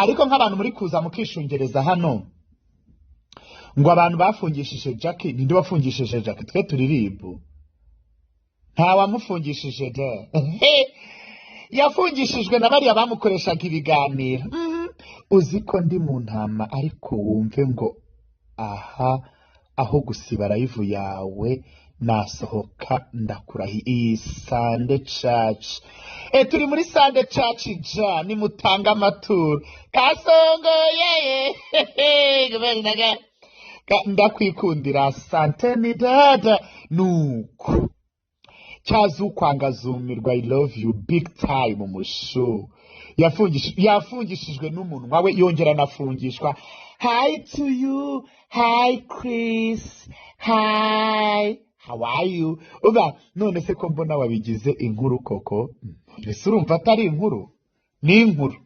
Ariko nk'abantu muri kuza mukishungereza hano ngo abantu bafungishije Jackie, ninde wafungishije Jackie? Twe turi RIB, nta wamufungishije de. Yafungishijwe na bariya bamukoreshaga ibiganiro. Uzi ko ndi mu ntama, ariko wumve ngo aha aho gusiba live yawe nasohoka ndakurahi. Iyi Sunday Church, turi muri Sunday Church ja, nimutanga amaturo kasongo yeye. Ndakwikundira sante ni dada nuko cyazukwanga zumirwa. I love you big time. Mushu yafungishijwe n'umunwa we, yongera anafungishwa. Hi to you, hi Chris, hi, how are you? Uba none se ko mbona wabigize inkuru koko? Ese urumva atari inkuru? Ni inkuru.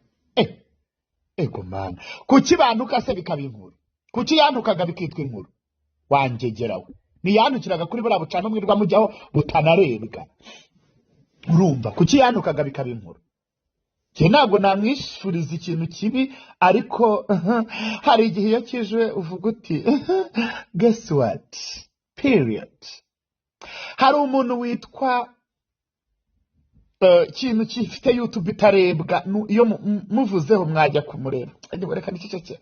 Ego mana, kuki bantuka se bikaba inkuru? Kuki yantukaga bikitwa inkuru? Wangegerawe ntiyantukiraga kuri buriya bucana umwirwa mujyaho butanarebwa. Urumva kuki yantukaga bikaba inkuru? Njye ntabwo namwishuriza ikintu kibi, ariko hari igihe iyo kije uvuga uti guess what, period. Hari umuntu witwa ikintu gifite YouTube itarebwa, iyo muvuzeho mwajya kumureba. Reka niceceke.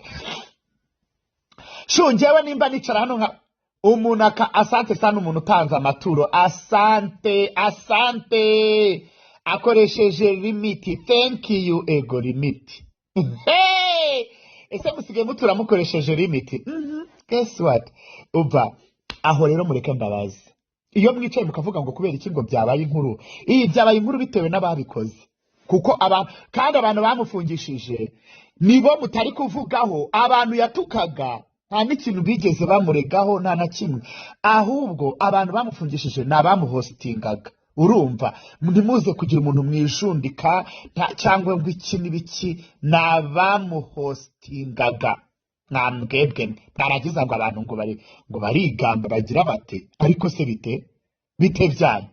Shu njyewe nimba nicara hano nka umuntu aka asante sana, umuntu utanze amaturo, asante asante, akoresheje limiti, thank you. Ego limiti. Hey! Ese musigaye mutura mukoresheje limiti? Guess what, uva aho rero mureke mbabaze. Iyo mwicaye mukavuga ngo kubera iki ngo byabaye inkuru, iyi byabaye inkuru bitewe n'ababikoze, kuko abantu kandi abantu bamufungishije nibo mutari kuvugaho. Abantu yatukaga nta n'ikintu bigeze bamuregaho, nta na kimwe. Ahubwo abantu bamufungishije ni abamuhostingaga. Urumva ntimuze kugira umuntu mwijundika cyangwa ngo iki n'ibiki, ni abamuhostingaga. Mwambwebwe mwaragiza ngo abantu ngo bari ngo barigamba bagira bate, ariko se bite bite byanyu?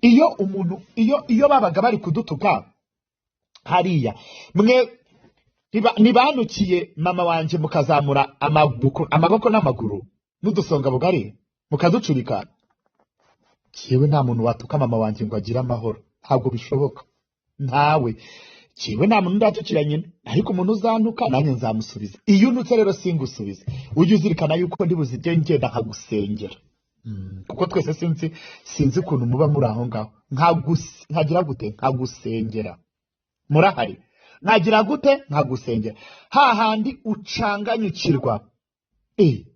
Iyo umuntu iyo babaga bari kudutuka hariya, mwe ntibanukiye mama wanjye, mukazamura amaboko n'amaguru n'udusonga bugari mukaducurika. Yewe nta muntu watuka mama wanjye ngo agire amahoro, ntabwo bishoboka. Ntawe. Yewe nta muntu ndatukira nyine, ariko umuntu uzantuka nanjye nzamusubiza. Iyo untutse rero singusubize, ujye uzirikana yuko ndi buzijye ngenda nkagusengera. Kuko twese sinzi ukuntu muba muri aho ngaho. Nkagira gute? Nkagusengera. Murahari. Nkagira gute? Nkagusengera. Hahandi ucanganyukirwa. Ye?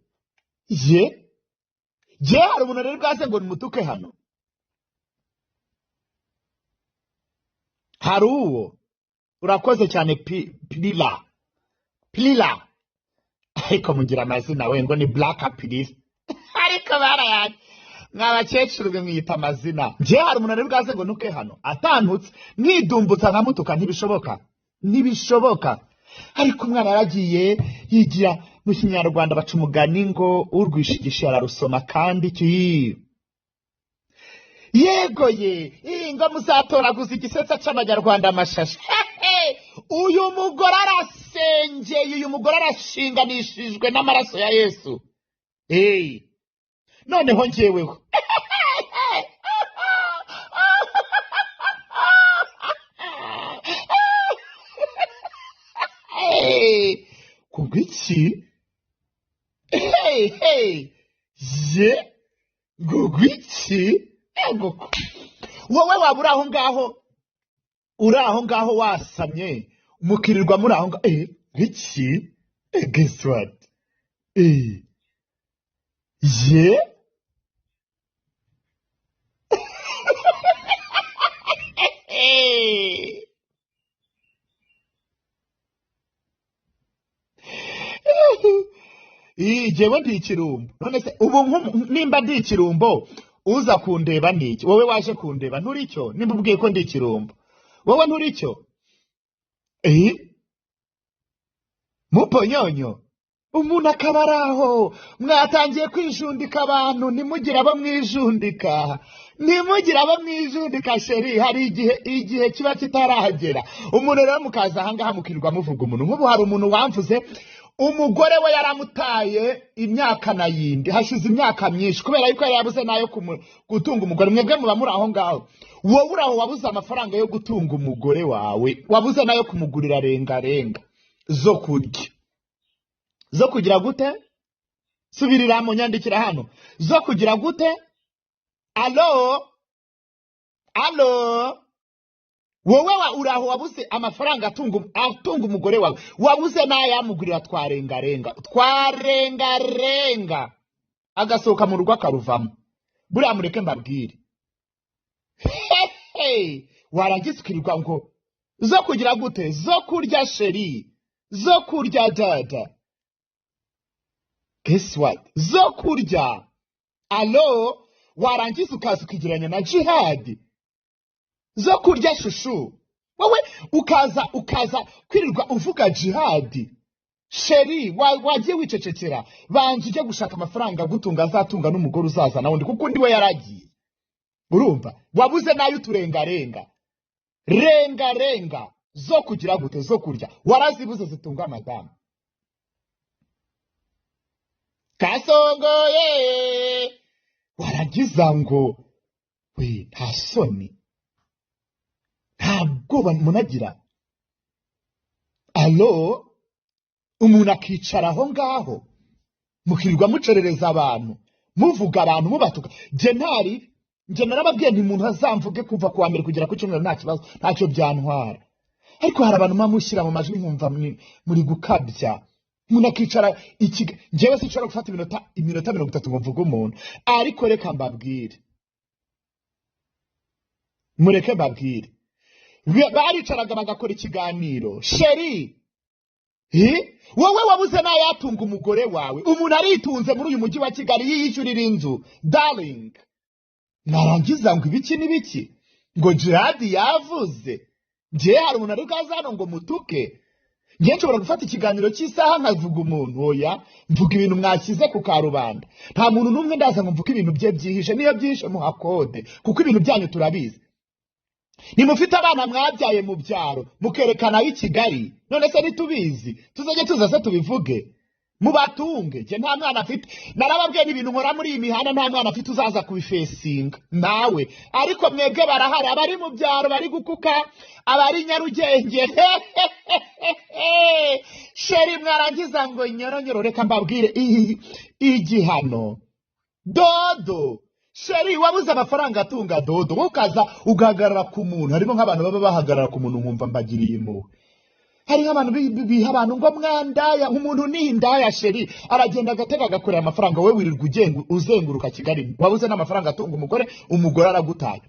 Je hari umuntu rero bwase ngo nimutuke hano. Hari uwo. Urakoze cyane Plila. Plila. Ariko mugira amazina we ngo ni Black Pilila. Ariko barayaje. Mwabakecuru mwe mwiyita amazina. Je hari umuntu rero bwase ngo nuke hano. Atantutse, nkidumbutsa nkamutuka, ntibishoboka. Ntibishoboka. Ariko umwana yaragiye yigira mu Kinyarwanda baca umugani ngo urwishigisha ararusoma kandi ki. Yego ye, ingo muzatoraguza igisetsa c'abanyarwanda amashashi. Uyu mugore arasengeye, uyu mugore arashinganishijwe n'amaraso ya Yesu. Hey. Noneho njyeweho. Hey. Kubw'iki? Hey, hey. Ye? Kubw'iki? Ego. Wowe waba uri aho ngaho, uri aho ngaho wasamye, mukirirwa muri aho ngaho. Iki? Guess what? Ye? Jewe ndi ikirumbo. None se ubu nimba ndi ikirumbo, uza kundeba niki? Wowe waje kundeba nturicyo? Nimba ubwiye ko ndi ikirumbo, wowe nturicyo? Muponyonyo umuntu akaba ari aho, mwatangiye kwijundika abantu, ntimugire abo mwijundika. Ntimugire abo mwijundika chérie, hari igihe kiba kitarahagera. Umuntu rero mukaza ahangaha mukirirwa muvuga umuntu. Nk'ubu hari umuntu wamvuze, umugore we yaramutaye imyaka na yindi, hashize imyaka myinshi, kubera yuko yari yabuze n'ayo gutunga umugore. Mwebwe muba muri aho ngaho, wowe uri aho wabuze amafaranga yo gutunga umugore wawe, wabuze n'ayo kumugurira rengarenga zo kurya, zo kugira gute? Subiriramo, nyandikira hano, zo kugira gute? Allo, allo, wowe wa uri aho wabuze amafaranga atunga umugore wawe, wabuze n'ayamugurira twarengarenga, twarengarenga, agasohoka mu rugo akaruvamo. Buriya mureke mbabwire. Hehe, warangiza ukirirwa ngo zo kugira gute? Zo kurya chérie, zo kurya dada. Guess what? Zo kurya. Allo, warangiza ukaza ukigereranya na Jihadi. Zo kurya chouchou, wowe ukaza kwirirwa uvuga Jihadi. Chérie, wagiye wicecekera, banza ujye gushaka amafaranga agutunga, azatunga n'umugore uzaza na wundi, kuko undi we yaragiye. Urumva wabuze nayo uturengarenga, rengarenga zo kugira gute? Zo kurya warazibuze zitunga madamu. Kasongoye, warangiza ngo we nta soni, nta bwoba munagira. Allo, umuntu akicara aho ngaho mukirirwa mucerereza abantu, muvuga abantu, mubatuka. Jye ntari njye narababwiye nti umuntu azamvuge kuva ku wa mbere kugera ku cyumweru, nta kibazo, ntacyo byantwara. Ariko hari abantu muba mushyira mu majwi nkumva muri gukabya. Umuntu akicara iki, njyewe sinshobora gufata iminota 30 ngo mvuge umuntu. Ariko reka mbabwire, mureke mbabwire. Baricaraga bagakora ikiganiro. Chérie, wowe wabuze n'ayatunga umugore wawe, umuntu aritunze muri uyu mujyi wa Kigali, yiyishyurira inzu darling, narangiza ngo ibiki n'ibiki, ngo Jihadi yavuze. Njyewe hari umuntu ari bwaza hano ngo mutuke? Njyewe nshobora gufata ikiganiro cy'isaha nkavuga umuntu? Oya, mvuga ibintu mwashyize ku karubanda. Nta muntu n'umwe ndaza ngo mvuge ibintu bye byihishe. Niyo byihishe muha kode, kuko ibintu byanyu turabizi. Nimufite abana mwabyaye mu byaro mukerekana ab'i Kigali, none se ntitubizi? Tuzajya tuza se tubivuge? Mubatunge. Njye nta mwana afite, narababwiye n'ibintu nkora muri iyi mihanda, nta mwana afite uzaza kubifesinga nawe. Ariko mwebwe barahari, abari mu byaro bari gukuka, abari Nyarugenge. Chérie, mwarangiza ngo nyoronyoro. Reka mbabwire igihano dodo. Chérie, wabuze amafaranga atunga dodo, wowe ukaza ugahagarara ku muntu. Harimo nk'abantu baba bahagarara ku muntu nkumva mbagiriye impuhwe. Hari nk'abantu biha abantu ngo mwandaya, umuntu ni indaya. Chérie, aragenda agatega agakorera amafaranga, wowe wirirwa uzenguruka Kigali, wabuze n'amafaranga atunga umugore, umugore aragutaye.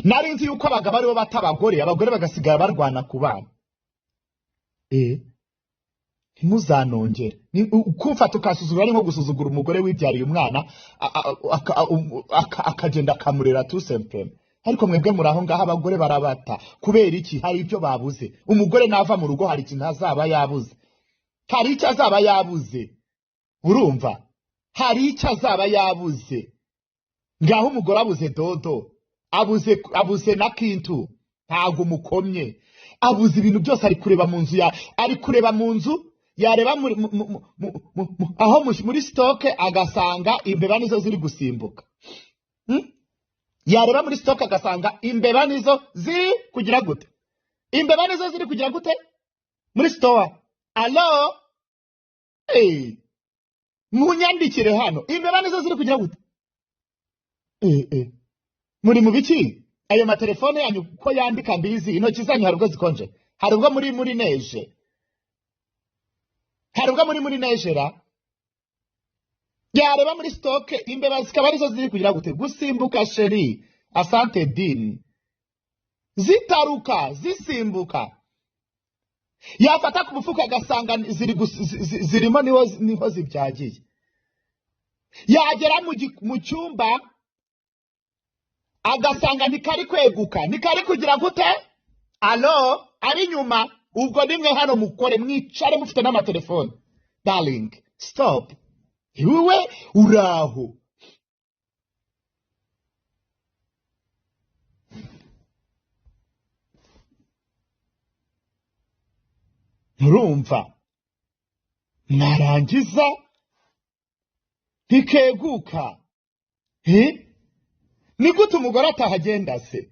Nari nzi yuko abagabo aribo bata abagore, abagore bagasigara barwana ku bana. Ntimuzanongere. Kumfata ukasuzugura ari nko gusuzugura umugore wibyariye umwana, akagenda akamurera tout simplement. Ariko mwebwe muri aho ngaho, abagore barabata kubera iki? Hari ibyo babuze. Umugore nava mu rugo hari ikintu azaba yabuze, hari icyo azaba yabuze. Urumva, hari icyo azaba yabuze. Ngaho umugore abuze dodo, abuze na kintu, ntabwo umukomye, abuze ibintu byose. Ari kureba mu nzu ya, ari kureba mu nzu, yareba muri aho muri stock agasanga imbeba nizo ziri gusimbuka. Yareba muri stock agasanga imbeba nizo ziri kugira gute? Imbeba nizo ziri kugira gute muri store? Allo, hey. Munyandikire hano, imbeba nizo ziri kugira gute? Muri mu biki? Ayo matelefone yanyu ko yandika mbizi, intoki zanyu hari ubwo zikonje, hari ubwo muri neje, hari ubwo muri nejera. Yareba muri stock imbeba zikaba arizo ziri kugira gute? Gusimbuka. Chérie, asante dini, zitaruka zisimbuka. Yafata ku mufuka agasanga ziri zirimo, niho zibyagiye. Yagera mu cyumba agasanga ntikari kweguka, ntikari kugira gute? Allo, ari inyuma. Ubwo nimwe hano mukore, mwicare mufite n'amatelefone. Darling, stop. Iwe uraho. Nturumva mwarangiza ntikeguka. Ni gute umugore atahagenda se?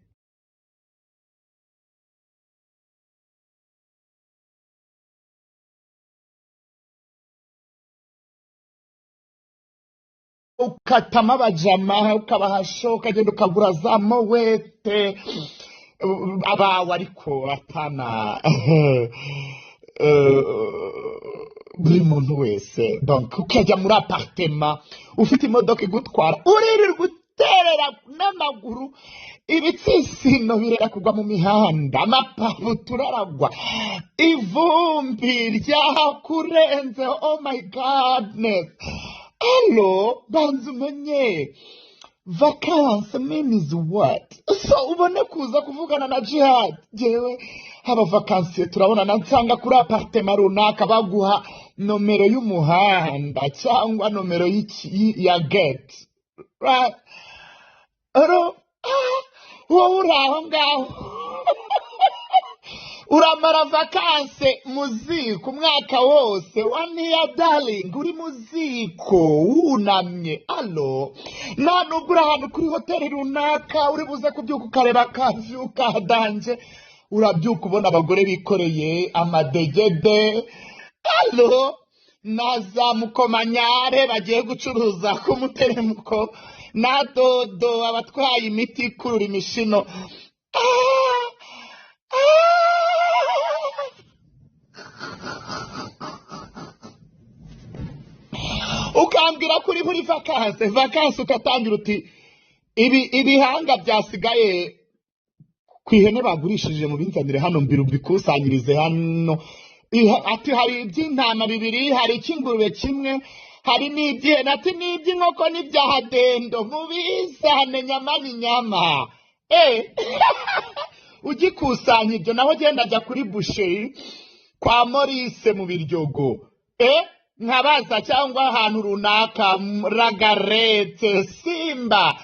Ukatama abajama ukabahasha, ukagenda ukagura za mowete abawe, ariko apana buri muntu wese. Donc ukajya muri appartement ufite imodoka igutwara, uririrwa uterera n'amaguru, ibitsisino birera kugwa mu mihanda, amapavutura aragwa, ivumbi ryakurenze. Oh my godness! Allo, banza umenye vacance means what, so ubone kuza kuvugana na Jihad. Jewe haba vacances turabonana, nsanga kuri appartement runaka, baguha nomero y'umuhanda cyangwa nomero ya gate, right? Aro, wowe uri aho ngaho uramara vacances mu ziko umwaka wose, one year darling, uri mu ziko wunamye. Allo, nta nubwo uri ahantu kuri hoteli runaka uri buze kubyuka ukareba akavu ka danger. Urabyuka ubona abagore bikoreye amadegede, allo, na za mukomanyare bagiye gucuruza ku muteremuko, na dodo abatwaye imiti ikurura imishino. Ah, ah. Ukambwira ko uri muri vacances. Vacances ugatangira uti ibi ibihanga byasigaye ku ihene bagurishije mubinzanire hano, mbiri ubikusanyirize hano. Ati hari iby'intama bibiri, hari icy'ingurube kimwe, hari n'iby'ihene, ati n'iby'inkoko n'ibya dendo, mubizane, nyama ni nyama. Ugikusanya ibyo, naho genda ajya kuri boucherie kwa Maurice mu Biryogo, nkabaza, cyangwa ahantu runaka, ragarete simba,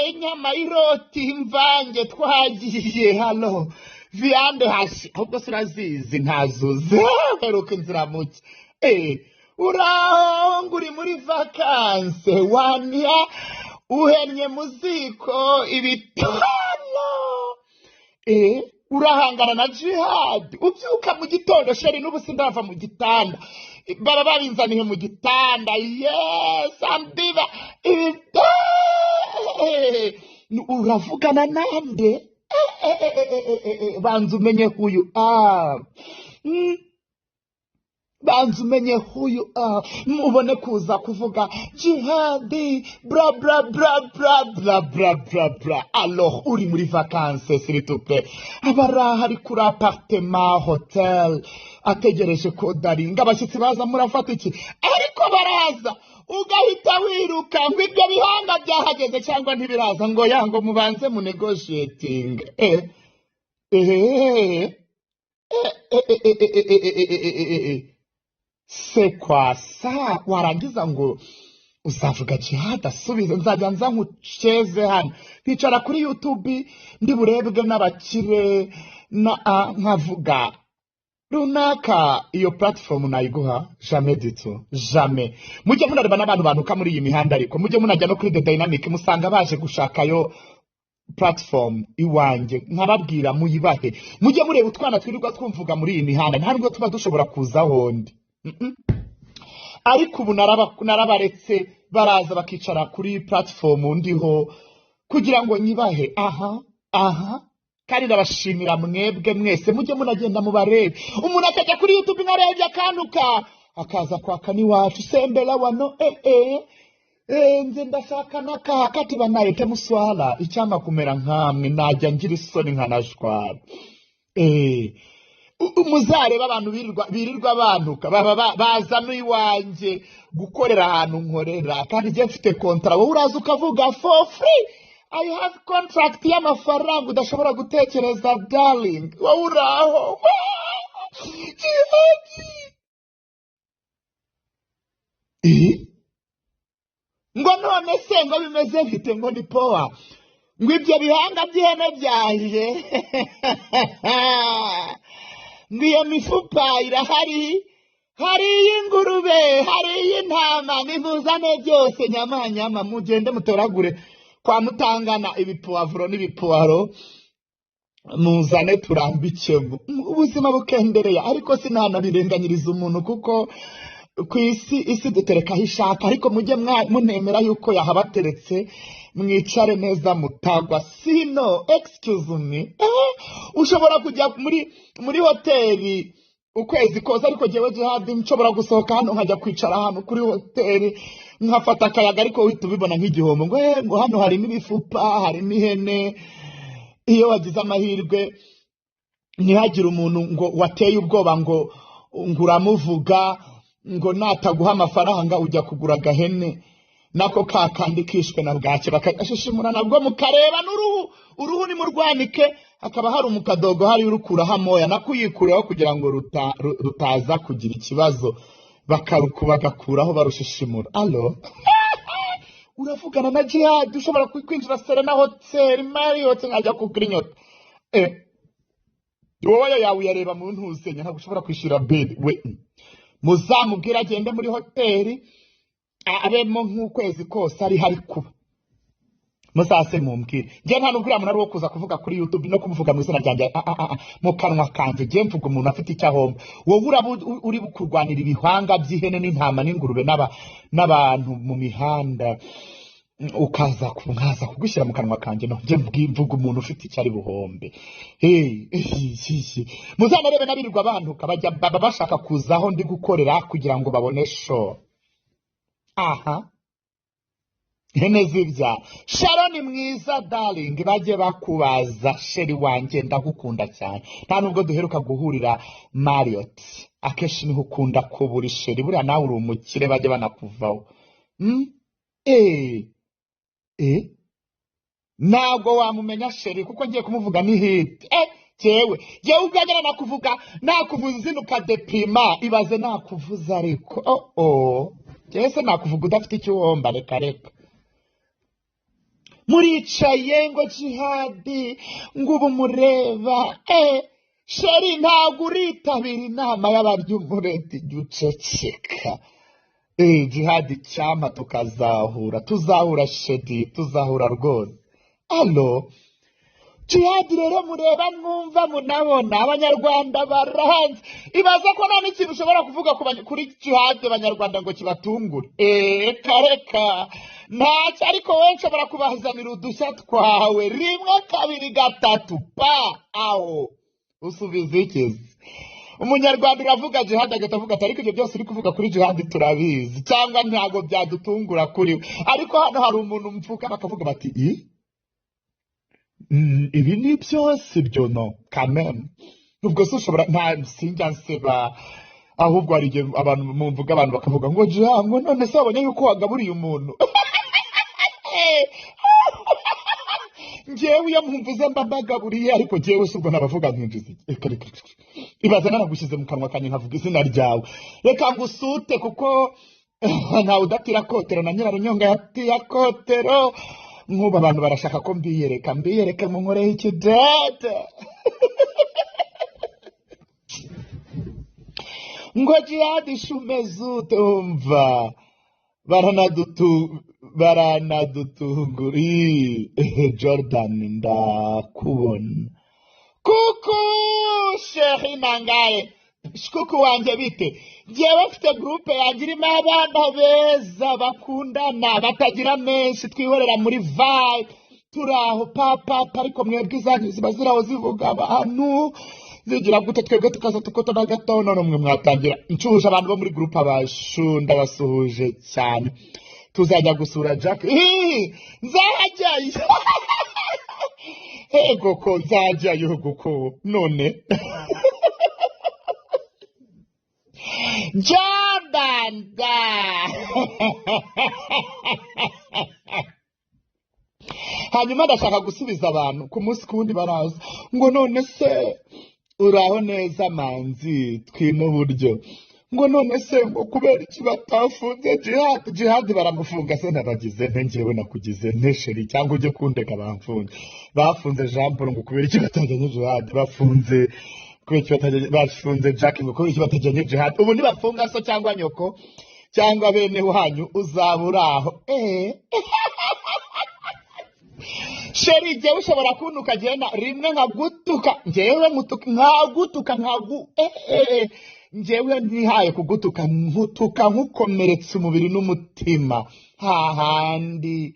inyama y'iroti imvange twagiye hano, viande hashée, ahubwo se urazizi? Ntazuzi, heruka inzira muke. Uraho ngo uri muri vacances, wanya uhennye mu ziko ibitano. Urahangana na Jihad, ubyuka mu gitondo, chéri, n'ubu sindava mu gitanda, baba babinzaniye mu gitanda. Yes, ambiba uravugana nande? Banza umenye who you are. Banza umenye who you are, mubone kuza kuvuga Jihadi bra bra bra bra bra bra bra bra. Alors uri muri vacances, s'il te plaît. Abaraha ari kuri appartement, hotel, ategereje ko daringa abashyitsi baza, murafata iki, ariko baraza ugahita wiruka ngo ibyo bihanga byahageze cyangwa ntibiraza, ngo ya ngo mubanze mu negotiating. C'est quoi ça? Warangiza ngo uzavuga Jihad asubize, nzajya nza nkuceze hano, nkicara kuri YouTube ndi burebwe n'abakire na nkavuga runaka. Iyo platform nayiguha? Jamais du tout, jamais. Mujye munareba n'abantu bantuka muri iyi mihanda, ariko mujye munajya no kuri The Dynamic, musanga baje gushakayo platform iwanjye, nkababwira muyibahe. Mujye mureba utwana twirirwa twumvuga muri iyi mihanda, nta nubwo tuba dushobora kuza hondi. Ariko ubu narabaretse baraza bakicara kuri platform ndiho kugira ngo nyibahe. Aha aha, kandi ndabashimira mwebwe mwese. Mujye munagenda mubarebe, umuntu akajya kuri YouTube nkarebye akantu ka akaza kwaka n'iwacu sembera wano, nze ndashaka n'akaka banaye temuswara. Icyampa kumera nkamwe, najya ngira isoni nkanashwara. Muzarebe abantu birirwa bantuka, baba bazamo iwanjye gukorera ahantu nkorera, kandi njye mfite contrat. Wowe uraza ukavuga for free. I have contract y'amafaranga udashobora gutekereza, darling. Wowe uraho Jihadi. Ngo none se ngo bimeze bite? Ngo ni poa, ngo ibyo bihanga by'ihene byaje. Ngo iyo mifupa irahari, hari iy'ingurube, hari iy'intama, nimuzane byose nyama nyama, mugende mutoragure kwa Mutangana ibipuwavuro n'ibipuwaro, muzane turambikemo. Ubuzima bukendereye, ariko sinanabirenganyiriza umuntu kuko ku isi, isi dutereka aho ishaka, ariko mujye munemera yuko yahabateretse, mwicare neza mutagwa. Sino excuse me, ushobora kujya muri hoteli ukwezi kose, ariko jyewe Jihad nshobora gusohoka hano nkajya kwicara hano kuri hoteli nkafata akayaga, ariko uhita ubibona nk'igihombo ngo hano harimo ibifupa, harimo ihene. Iyo wagize amahirwe ntihagire umuntu ngo wateye ubwoba ngo uramuvuga, ngo nataguha amafaranga ujya kugura agahene nako kakandi kishwe na bwake, bakagashishimura nabwo mukareba n'uruhu, uruhu nimurwanike, hakaba hari umukadogo hari urukuraho amoya nako uyikuraho kugira ngo rutaza kugira ikibazo, bagakuraho barushishimura. Alo, uravugana na Jihad, ushobora kwinjira Serena Hotel, Marriott, nkajya kugura inyota. Wowe yawe uyareba mu ntusenya, ntabwo ushobora kwishyura bed. We muzamubwira agende muri hoteli abemo nk'ukwezi kose ari hari kuba, muzase mumbwire. Njye nta nubwo uriya muntu ari uwo kuza kuvuga kuri YouTube no kumuvuga mu izina ryanjye mu kanwa kanjye. Njye mvuga umuntu afite icyo ahomba. Wowe uraba uri kurwanira ibihanga by'ihene n'intama n'ingurube n'abantu mu mihanda, ukaza nkaza kugushyira mu kanwa kanjye. No njye mvuga umuntu ufite icyo ari buhombe. Hey, muzanarebe n'abirirwa bantuka bajya baba bashaka kuza aho ndi gukorera kugira ngo babone show. Aha ihene z'ibya Sharon mwiza darling, bajye bakubaza sheri wanjye, ndagukunda cyane. Nta nubwo duheruka guhurira Marriott, akenshi niho ukunda kubura sheri, buriya nawe uri umukire, bajye banakuvaho. Ntabwo wamumenya sheri kuko ngiye kumuvuga ni hit. Jewe ubwanjye nakuvuga, nakuvuza izina ukadepima, ibaze nakuvuza ariko oh oh, jewe se nakuvuga udafite icyo uhomba, reka reka. Muricaye ngo Jihadi ngo ubu mureba, sheri ntabwo uritabira inama y'abarya umureti, jya uceceka. Jihadi cyama tukazahura, tuzahura shedi, tuzahura rwose. Alo Jihadi rero mureba mwumva munabona abanyarwanda baranze, ibaza ko nta n'ikintu ushobora kuvuga kuri Jihadi abanyarwanda ngo kibatungure. Reka ntacyo, ariko wowe nshobora kubazanira udushya twawe rimwe kabiri gatatu pa aho usubiza ikizi. Umunyarwanda uravuga Jihadi agahita avuga ati ariko ibyo byose uri kuvuga kuri Jihadi turabizi, cyangwa ntabwo byadutungura kuri we. Ariko hano hari umuntu mvuka bakavuga bati i ibi ni byose byo no kameme. Ubwo se ushobora, nta sinjya nseba, ahubwo hari igihe abantu mumvuga abantu bakavuga ngo Jihadi ngo none se wabonye yuko wagaburiye umuntu. Njyewe iyo mumvuze mba mbagaburiye, ariko njyewe si ubwo nabavuga nkinjiza iki? Reka, reka, reka. Ibaze naragushyize mu kanwa kanjye nkavuga izina ryawe, reka ngusute kuko ntawe udatira kotero na nyirarunyonga yatiya kotero. Nk'ubu abantu barashaka ko mbiyereka, mbiyereke munkoreho ikidede. Ngo Jihadi shumeze ute, umva baranadutungura. Jordan ndakubona kuku sheri nangaye kuku wanjye bite. Njyewe mfite groupe yanjye irimo abana beza bakundana batagira menshi, twihorera muri vibe, turi aho papa, ariko mwebwe izanyu ziba ziraho zivuga abantu zigira gute, twebwe tukaza tukotona gato. None mwe mwatangira ncuhuje abantu bo muri groupe abashu, ndabasuhuje cyane. Tuzajya gusura Jack, nzajyayo ego ko nzajyayo kuko none Jordan da. Hanyuma ndashaka gusubiza abantu ku munsi kundi baraza ngo none se uraho neza manzi twino buryo, ngo none se ngo kubera iki batafunze Jihad? Jihad baramufunga se nabagize nte njyewe nakugize nte sheri, cyangwa ujye kundeka bamfunge. Bafunze Jean Paul ngo kubera iki batajyanye Jihad, bafunze Kubera iki batajyanye? Bafunze Jack ngo kubera iki batajyanye Jihad? Ubu nibafunga so cyangwa nyoko cyangwa bene wanyu, uzaba uri aho. Chéri, njyewe ushobora kuntuka, genda rimwe nkagutuka, njyewe nkutuka, nkagutuka, nkagu njyewe ntihaye kugutuka, nkutuka nkukomeretsa umubiri n'umutima, hahandi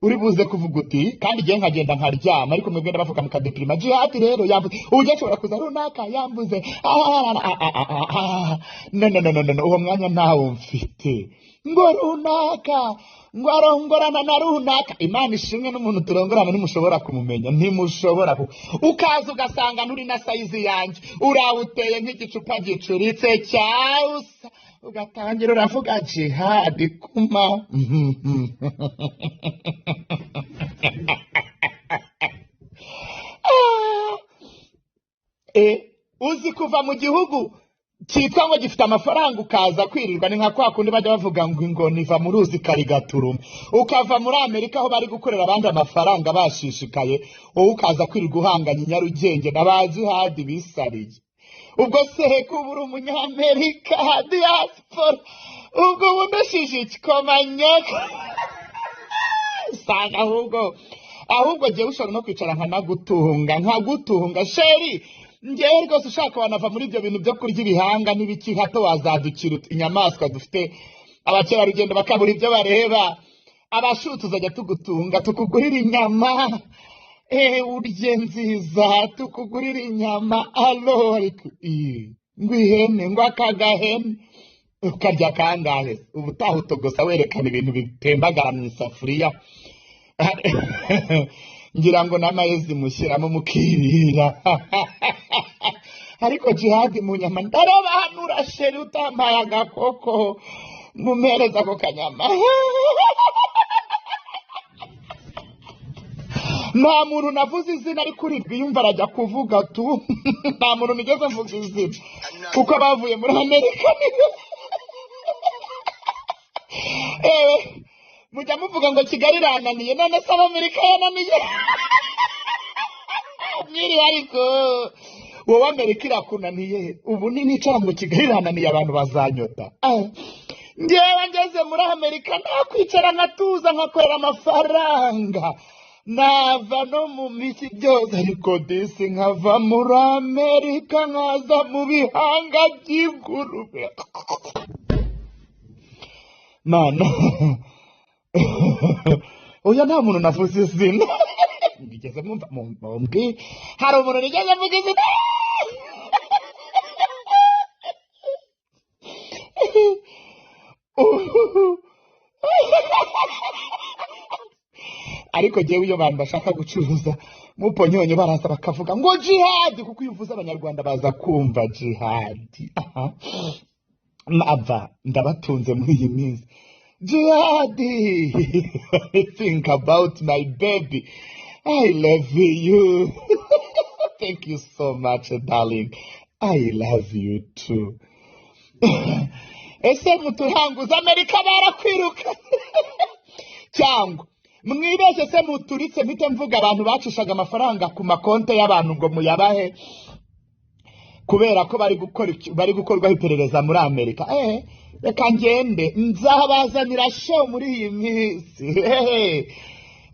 uri buze kuvuga uti, kandi igihe nkagenda nkaryama. Ariko mwebwe ndabavuga mukadepirima. Jihad rero yambuze, uburyo ashobora kuza runaka yambuze. Ah, ah, ah, ah, ah. No, no, no, no, no, uwo mwanya ntawo mfite, ngo runaka ngo arongorana na runaka. Imana ishimwe, n'umuntu turongorana ntimushobora kumumenya, ntimushobora ukaza ugasanga nturi na size yanjye, urawuteye nk'igicupa gicuritse cyawusa, ugatangira uravuga Jihadi kuma. Ah, uzi kuva mu gihugu cyitwa ngo gifite amafaranga ukaza kwirirwa, ni nka kwa kundi bajya bavuga ngo ingoni iva mu ruzi ikarigaturuma. Ukava muri Amerika aho bari gukorera abandi amafaranga bashishikaye, wowe ukaza kwirirwa uhanganye i Nyarugenge na ba Jihadi bisariye. Ubwo se kuba uri umunyamerika diaspora, ubwo wumeshije ikikomanyaka usanga ahubwo njyewe ushobora no kwicara nkanagutunga, nkagutunga chéri. Njyewe rwose ushaka wanava muri ibyo bintu byo kurya ibihanga n'ibiki, hato wazadukira inyamaswa dufite, abakerarugendo bakabura ibyo bareba. Abashu tuzajya tugutunga, tukugurira inyama, urye nziza, tukugurira inyama. Alo, ariko ngo ihene, ngo akagahene ukarya kangahe? Ubutaha utogosa werekana ibintu bitembagara mu isafuriya, ngira ngo n'amayezi mushyiramo mukirira. Ariko Jihadi mu nyama ndarobanura, chéri, utampaye agakoko mumereza ako kanyama. Nta muntu navuze izina, ariko uri bwiyumva arajya kuvuga tu. Nta muntu nigeze mvuga izina kuko bavuye muri Amerika. Ewe, mujya muvuga ngo Kigali irananiye, none se Amerika yananiye? Mwiriwe, ariko wowe Amerika irakunaniye. Ubu nicara ngo Kigali irananiye, abantu bazanyota. Ah, njyewe ngeze muri Amerika nakwicara nkatuza, nkakorera amafaranga, nava no mu miki byose, ariko disi nkava muri Amerika nkaza mu bihanga by'ingurube. Mana, oya, nta muntu navuze izina. Nigeze mwumva mumbwire, hari umuntu nigeze mvuga izina? Ariko jyewe iyo abantu bashaka gucuruza muponyonyo baraza bakavuga ngo Jihadi, kuko iyo uvuze Abanyarwanda baza kumva Jihadi. Aha. Nava ndabatunze muri iyi minsi. Jihadi, think about my baby, I love you, thank you so much darling, I love you too. Ese muturanguza Amerika barakwiruka cyangwa mwibeshye se muturitse, mpite mvuga abantu bacishaga amafaranga ku makonte y'abantu ngo muyabahe kubera ko bari gukora bari gukorwaho iperereza muri Amerika? Reka ngende nzabazanira show muri iyi minsi.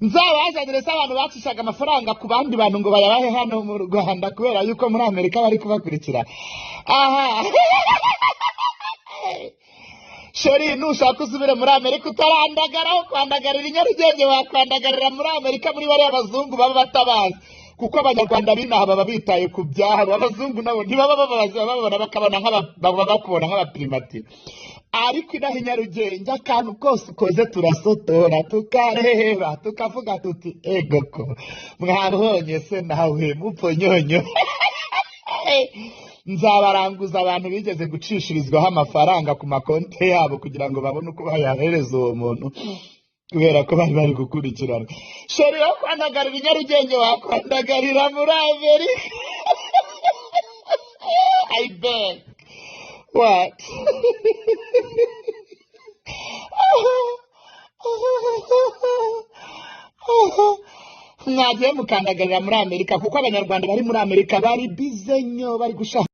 Nzabazanire se abantu bacishaga amafaranga ku bandi bantu ngo bayabahe hano mu Rwanda kubera yuko muri Amerika bari kubakurikira. Aha chéri, nushaka usubire muri Amerika utarandagara, aho kwandagarira i Nyarugenge wakwandagarira muri Amerika, muri bariya bazungu baba batabazi, kuko Abanyarwanda b'inaha baba bitaye ku byabo, abazungu nabo ntibaba babazi, baba babona bakabona baba bakubona nk'abapirimati. Ariko inaha i Nyarugenge akantu kose ukoze turasotora, tukareba, tukavuga tuti egoko mwabonye se nawe muponyonyo. Nzabaranguza abantu bigeze gucishirizwaho amafaranga ku makonti yabo kugira ngo babone uko bayahereza uwo muntu kubera ko bari bari gukurikirana. Chéri, wo kwandagarira i Nyarugenge wakwandagarira muri Amerika. I beg, what? Mwagiye mukandagarira muri Amerika, kuko Abanyarwanda bari muri Amerika bari bizenyo, bari gushaka.